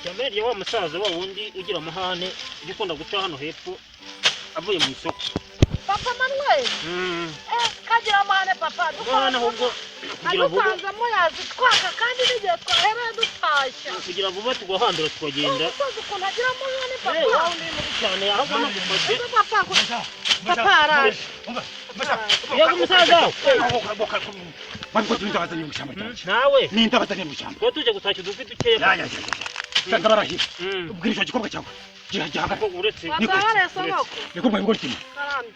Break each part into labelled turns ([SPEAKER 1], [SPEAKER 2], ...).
[SPEAKER 1] Yamereye wa musaza wa wundi ugira amahane, ujya ukunda guca hano hepfo avuye mu isoko.
[SPEAKER 2] Papa Manuel. Eh, kagira amahane papa.
[SPEAKER 1] Amahane ahubwo kugira vuba.
[SPEAKER 2] Adusanzemo yazitwaka kandi n'igihe twahereye dutashya.
[SPEAKER 1] Kugira vuba tugahambira tukagenda.
[SPEAKER 2] Umusaza ukuntu agira amahane.
[SPEAKER 1] Eh,
[SPEAKER 2] Papa.
[SPEAKER 1] wa wundi ni mubi cyane, ahubwo nagufashe.
[SPEAKER 2] Ese papa papa araje.
[SPEAKER 1] Yego umusaza.
[SPEAKER 3] Wabikoze n'indabazanye mu ishyamba ryanjye.
[SPEAKER 1] Nawe.
[SPEAKER 3] N'indabazanye mu ishyamba.
[SPEAKER 1] Tuba tuje gutashya udufi dukeya.
[SPEAKER 3] Ya ya ya ya, ndabarahira. Ubwira icyo gikorwa cyawe gihagarara.
[SPEAKER 1] Ubwo uretse.
[SPEAKER 2] Watubabariye, sogoko.
[SPEAKER 3] Niko mwabikora kimwe.
[SPEAKER 2] Karame.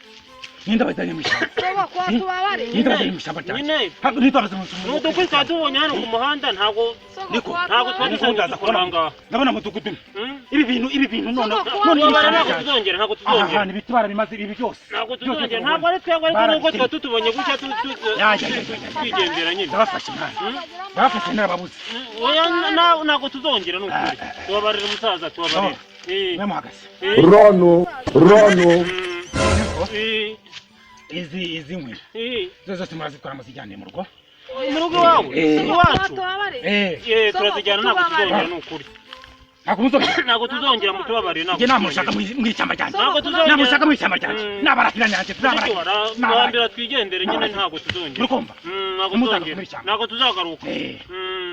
[SPEAKER 3] N'indabazanye mu ishyamba.
[SPEAKER 2] Sogoko, watubabariye.
[SPEAKER 3] N'indabazanye mu ishyamba ryanjye.
[SPEAKER 1] Nyine.
[SPEAKER 3] Ntabwo n'indabazanye mu ishyamba.
[SPEAKER 1] Ni udukwi twaba tubonye hano ku muhanda, ntabwo
[SPEAKER 2] Sogoko.
[SPEAKER 3] Niko.
[SPEAKER 1] Ntabwo twari
[SPEAKER 3] Niko
[SPEAKER 1] dusanzwe
[SPEAKER 3] ndaza
[SPEAKER 1] dukora
[SPEAKER 3] kubona
[SPEAKER 1] aha ngaha.
[SPEAKER 3] Ndabona mudugudu. Ibi bintu none
[SPEAKER 2] Sogoko,
[SPEAKER 3] none iri
[SPEAKER 1] Tubabara,
[SPEAKER 3] shyamba
[SPEAKER 1] ntabwo
[SPEAKER 3] ryanjye.
[SPEAKER 1] tuzongera, ntabwo
[SPEAKER 3] Aha
[SPEAKER 1] tuzongera.
[SPEAKER 3] hantu ibiti barabimaze ibi byose.
[SPEAKER 1] Ntabwo
[SPEAKER 3] Byose
[SPEAKER 1] tuzongera,
[SPEAKER 3] tubibona.
[SPEAKER 1] ntabwo ari twebwe, ariko nubwo tuba
[SPEAKER 3] Barabitemye.
[SPEAKER 1] tutubonye gutya
[SPEAKER 3] Ya ya ya ya ya.
[SPEAKER 1] twigendera nyine.
[SPEAKER 3] Ndabafashe mwana, ndabafashe, narababuze.
[SPEAKER 1] Oya, ntabwo tuzongera, ni ukuri. Tubabarire umusaza, tubabarire. Eh,
[SPEAKER 3] mwe muhagaze.
[SPEAKER 1] Eh,
[SPEAKER 4] Run, run.
[SPEAKER 1] Eh,
[SPEAKER 3] Izi nkwi zo zose murazitwara muzijyane mu rugo.
[SPEAKER 1] Mu rugo iwawe?
[SPEAKER 3] Eh.
[SPEAKER 1] Iwacu?
[SPEAKER 2] Watubabariye.
[SPEAKER 3] Eh.
[SPEAKER 1] Eh, turazijyana, ntabwo tuzongera, ni ukuri.
[SPEAKER 3] Ntabwo muzongera.
[SPEAKER 1] Ntabwo tuzongera, mutubabarire, ntabwo
[SPEAKER 3] Njye namushaka
[SPEAKER 1] tuzongera.
[SPEAKER 3] mu ishyamba ryanjye.
[SPEAKER 1] Ntabwo tuzongera.
[SPEAKER 3] Namushaka mu ishyamba ryanjye. Nabarakira nyanjye
[SPEAKER 1] Mushiki wa
[SPEAKER 3] tuzabarakira.
[SPEAKER 1] Wambira twigendere nyine, ntabwo tuzongera.
[SPEAKER 3] Muri kumva?
[SPEAKER 1] Ntabwo
[SPEAKER 3] Ntimuzagaruke
[SPEAKER 1] tuzongera.
[SPEAKER 3] muri ishyamba.
[SPEAKER 1] Ntabwo tuzagaruka.
[SPEAKER 3] Eh.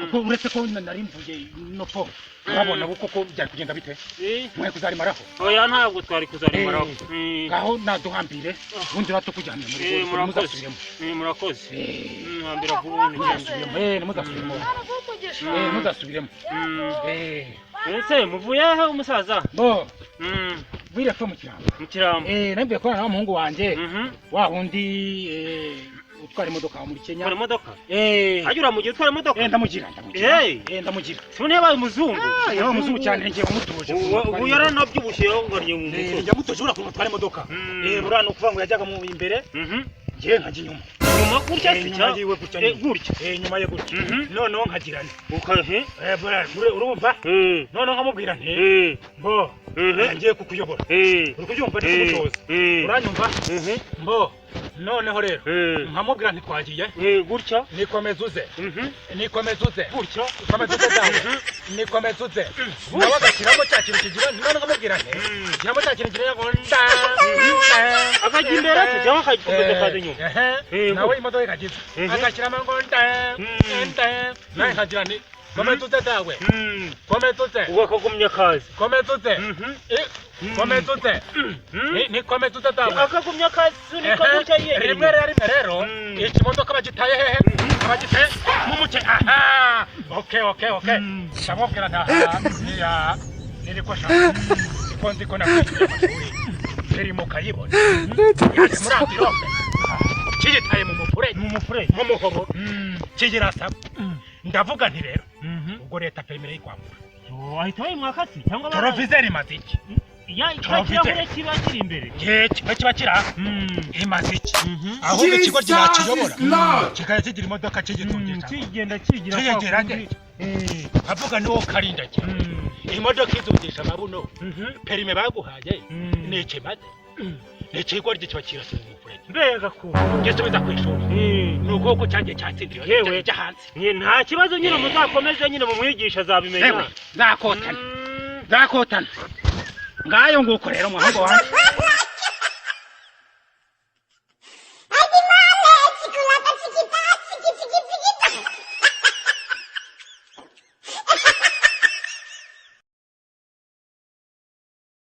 [SPEAKER 3] Kuko uretse ko nari mvuye no po urabona uko ko byari kugenda bite?
[SPEAKER 1] Eh,
[SPEAKER 3] mwe kuzarimaraho.
[SPEAKER 1] Oya, ntabwo twari kuzarimaraho.
[SPEAKER 3] Eh. Ngaho naduhambire, ubundi ratukujyane muri
[SPEAKER 1] Eh,
[SPEAKER 3] rugo.
[SPEAKER 1] murakoze.
[SPEAKER 3] Muzasubiremo.
[SPEAKER 1] Eh, murakoze.
[SPEAKER 3] Eh.
[SPEAKER 1] Hambira vuba ubundi ngende.
[SPEAKER 3] Eh, ntimuzasubiremo.
[SPEAKER 2] Umugisha.
[SPEAKER 3] Eh, ntuzasubiremo. Eh.
[SPEAKER 1] Ese muvuye he umusaza?
[SPEAKER 3] Bo bwire ko mu kirambo.
[SPEAKER 1] Mu Kirambo.
[SPEAKER 3] Eh, nambiye kubana na muhungu wanjye. Wa wundi utwara imodoka muri Kenya.
[SPEAKER 1] Utwara imodoka?
[SPEAKER 3] Eh.
[SPEAKER 1] Ajya uramugira utwara imodoka?
[SPEAKER 3] Eh, ndamugira, ndamugira.
[SPEAKER 1] Eh.
[SPEAKER 3] Eh, ndamugira.
[SPEAKER 1] Sibona yabaye umuzungu.
[SPEAKER 3] Ah, yabaye umuzungu cyane, ngiye wamutuje.
[SPEAKER 1] Ubu yaranabyibushye yongariye mu
[SPEAKER 3] Eh,
[SPEAKER 1] musozi.
[SPEAKER 3] yamutuje buriya ukuntu batwara imodoka. Eh, buriya ni ukuvuga ngo yajyaga mu imbere, ngiye nkajya inyuma.
[SPEAKER 1] Nyuma gutya
[SPEAKER 3] Eh,
[SPEAKER 1] se
[SPEAKER 3] inyuma
[SPEAKER 1] cyangwa?
[SPEAKER 3] yiwe gutya
[SPEAKER 1] Eh,
[SPEAKER 3] nyine.
[SPEAKER 1] gutya.
[SPEAKER 3] Eh, inyuma ye gutya. Noneho nkagira nti.
[SPEAKER 1] Ukahe?
[SPEAKER 3] Eh, buriya urumva? Noneho nkamubwira nti mbo ngiye kukuyobora. Uri kubyumva, ndi kugutoza. Uranyumva? Mbo noneho rero nkamubwira nti twagiye.
[SPEAKER 1] Eh, gutya.
[SPEAKER 3] Nikomeza uze. Nikomeza uze.
[SPEAKER 1] Gutya.
[SPEAKER 3] Komeza uze dawe. Nikomeza uze. Nawe agashyiramo cya kintu kigira, noneho nkamubwira nti shyiramo cya kintu kigira ngo nda nda.
[SPEAKER 1] Akajya imbere se cyangwa akakomeza akaza inyuma?
[SPEAKER 3] Ehe.
[SPEAKER 1] Eh,
[SPEAKER 3] nawe imodoka ikagiza agashyiramo ngo nda nda, nawe nkagira nti komeza uze dawe. Komeza uze.
[SPEAKER 1] Ubwo akagumya akaza.
[SPEAKER 3] Komeza uze. Eh, komeza uze. Ni komeza uze dawe.
[SPEAKER 1] Akagumya akasunika gutya yegera
[SPEAKER 3] Rimwe
[SPEAKER 1] inyuma.
[SPEAKER 3] rero, rimwe rero ikimodoka bagitaye hehe? Bagitaye mu muke. Aha, okay, ndamubwira nti aha niya niriko sha niko nzi ko nakwishyuye amashuri ziri mu kayibona yaje muri amvirope kigitaye mu mufure.
[SPEAKER 1] Mu mufure.
[SPEAKER 3] Mu muhogo kigirasa. Ndavuga nti rero ubwo leta permis yikwambura.
[SPEAKER 1] Yo, ahita bayimwaka se cyangwa
[SPEAKER 3] Rétroviseur imaze iki?
[SPEAKER 1] Ya, cya
[SPEAKER 3] Rétroviseur.
[SPEAKER 1] kirahure kiba kiri imbere.
[SPEAKER 3] Ye, kiba kiri aha, imaze iki? Ahubwo ikigo kinakiyobora kikajya kigira imodoka kigitungisha.
[SPEAKER 1] Kigenda kigira kwa
[SPEAKER 3] Kiyegera
[SPEAKER 1] kundi.
[SPEAKER 3] nge avuga niwo karindagira imodoka izungisha amabuno. Permis baguhaye ni ikimaze ni ikigoryi kiba kirasa mu mufurege.
[SPEAKER 1] Mbega ko
[SPEAKER 3] Gisubiza ku ishuri. Ni ukuboko cyanjye cyatsindiye.
[SPEAKER 1] Yewe.
[SPEAKER 3] Jya hanze.
[SPEAKER 1] Nye, nta kibazo nyine, muzakomeze nyine mumwigisha azabimenya.
[SPEAKER 3] Yewe, nzakotana, nzakotana. Ngayo nguko rero muhungu wanjye.